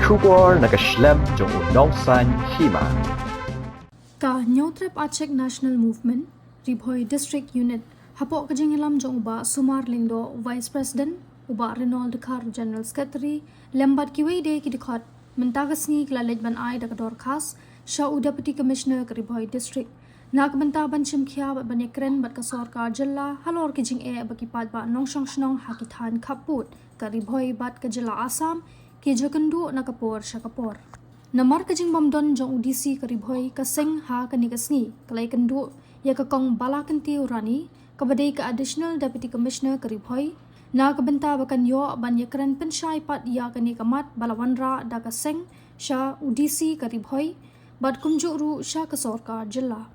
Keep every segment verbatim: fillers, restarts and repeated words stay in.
Khubor na ka shlem jong u nongsaiñ hima. Ka Hynñiewtrep Achik National Movement, Ri Bhoi District Unit, hapoh ka jingïalam jong u Bah Sumar Lyngdoh, Vice President, u Bah Reynold Dkhar, General Secretary, lem bad kiwei de ki dkhot, mynta ka sngi ki la leit ban ai da ka dorkhas sha u Deputy Commissioner ka Ri Bhoi District, na ka bynta ban shim khia bad ban ïakren bad ka sorkar jylla halor ki jingeh ba ki paidbah nongshong shnong ha ki thaiñ khappud ka Ri Bhoi bad ka jylla Assam ki ju kynduh na ka por sha ka por. Namar ka jingbym don jong u D C ka Ri Bhoi, ka seng ha kane ka sngi ka la ïakynduh ïa ka Kong Bala Kynti Urani, kaba dei ka Additional Deputy Commissioner ka Ri Bhoi, na ka bynta ba kan ïoh ban ïakren pynshai pat ïa kane ka mat ba la wanrah da ka seng sha u D C ka Ri Bhoi bad kumjuh ruh sha ka sorkar jylla.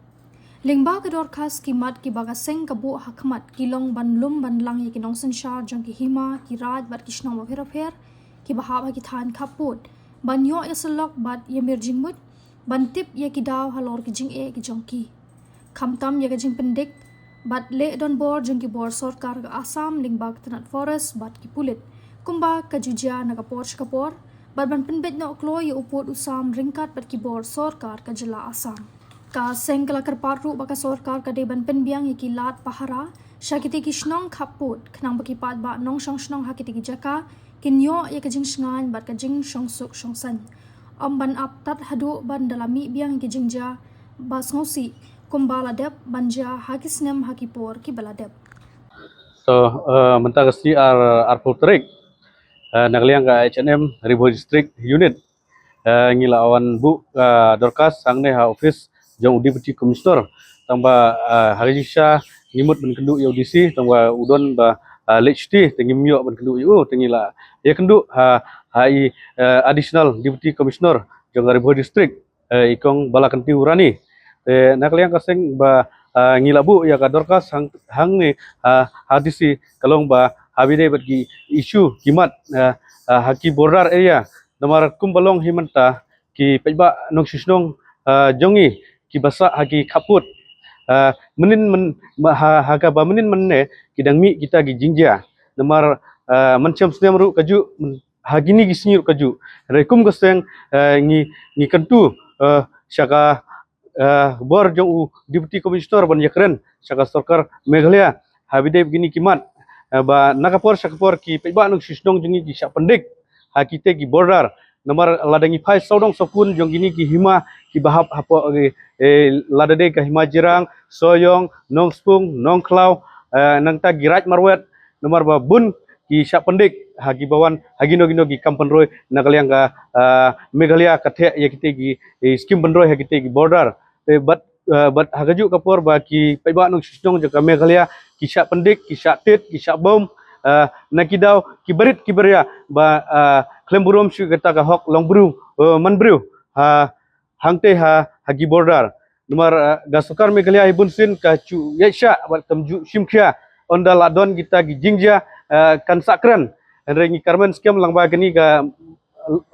Lyngba ka dorkhas, ki mat kiba ka seng ka buh ha khmat ki long ban lum ban lang ïa ki nongsynshar jong ki hima, ki raid bad ki shnong bapher bapher kiba hap ha ki thaiñ khappud, ban ïoh ïasyllok bad ïamir jingmut, ban tip ïa ki daw halor ki jingeh ki jong ki. Khamtam ïa ka jingpyndik bad leh donbor jong ki bor sorkar ka Assam lyngba ka tnat forest bad ki pulit, kumba ka ju jia na ka por sha ka por, bad ban pynbeit noh kloi ïa u pud u sam ryngkat bad ki bor sorkar ka jylla Assam. Ka seng ka la kyrpad ruh ba ka sorkar ka dei ban pynbiang ïa ki lad pahara sha kitei ki shnong khappud, khnang ba ki paidbah nongshong shnong ha kitei ki jaka kin ïoh ïa ka jingshngaiñ bad ka jingshongsuk shongsaiñ, ym ban ap tad haduh ban da la mih biang ïa ki jingjia ba sngewsih kumba la dep ban jia ha ki snem ha ki por kiba la dep. So, uh, mynta ka sngi ar, arphew tarik, uh, na ka liang ka H N M Ri Bhoi District Unit, uh, ngi la wan buh, uh, dorkhas hangne ha office jong u Deputy Commissioner. Tangba, uh, ha ka jingshisha ngi mut ban kynduh ïa u D C, tangba u don ba, uh, late shuti, te ngim ïoh ban kynduh ïa u, te ngi la ïakynduh ha, ha i, uh, Additional Deputy Commissioner jong ka Ri Bhoi District, eh, i Kong Bala Kynti Urani. Te na ka liang ka seng ba, ah, ngi la buh ïa ka dorkhas hang, hangne, ah, ha D C ka long ba ha ba ïadei bad ki issue ki mat, ah, ah, ha ki border area. Namar kumba long hi mynta, ki paidbah nongshong shnong, ah, jong ngi kiba sah ha ki khappud, ah, mynnin myn, ma, ha, ha kaba mynnin mynne ki dang mih kita ki jingjia. Namar, ah, mynshem snem ruh kajuh, myn, ha kine ki sngi ruh kajuh. Hynrei kum ka seng, eh, ngi, ngi kyntu, eh, sha ka, eh, bor jong u Deputy Commissioner ban ïakren sha ka sorkar Meghalaya ha ba ïadei bad kine ki mat, eh, ba na ka por sha ka por ki paidbah nongshong shnong jong ngi ki shah pyndik ha kitei ki border. Namar lada ngi phai sawdong sawkun jong kine ki hima kiba hap hapoh, eh, eh, lada dei ka Hima Jirang, Sohiong, Nongspung, Nongkhlaw, eh, nangta ki Raid Marwet, namar ba bun ki shah pyndik ha kiba wan ha kino kino ki kam pynroi na ka liang ka, ah, Meghalaya, ka theh ïa kitei ki, eh, skim pynroi ha kitei ki border. Eh, bad, ah, bad ha kajuh ka por ba ki paidbah nongshong shnong jong ka Meghalaya ki shah pyndik, ki shah tied, ki shah bom, ah, na ki daw ki barit ki baria ba, ah, khlem burom shuh kata ka hok long briew, eh, man briew ha hangtei ha, ha ki border. Namar, eh, ka sorkar Meghalaya hi bunsien ka ju ïaishah bad kam ju shim khia ynda la don kita ki jingjia, eh, kan sah kren. Hynrei ngi kyrmen skhem lyngba kane ka,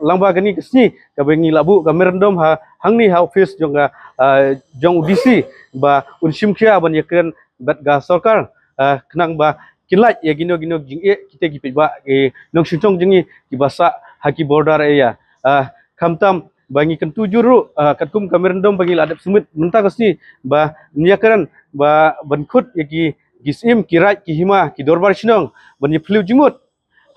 lyngba kane ka sngi kaba ngi la buh ka memorandum ha hangne ha office jong ka, eh, jong u D C ba un shim khia ban ïakren bad ka sorkar, eh, khnang ba kin lait ïa kino kino ki jingeh kitei ki paidbah ki nongshong shnong jong ngi kiba sah ha ki border area. Eh, khamtam ba ngi kyntu jur ruh, ah, katkum ka memorandum ba ngi la dep submit mynta ka sngi ba ngi ïakren ba ban khot ïa ki, ki syiem, ki raid, ki hima, ki dorbar shnong ban ïaphylliew jingmut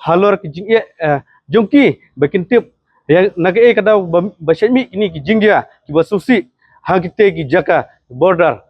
halor ki jingeh, eh, jong ki ba kin tip ïa na kaei ka daw ba, ba shah mih kine ki jingjia kiba sngewsih ha kitei ki jaka border.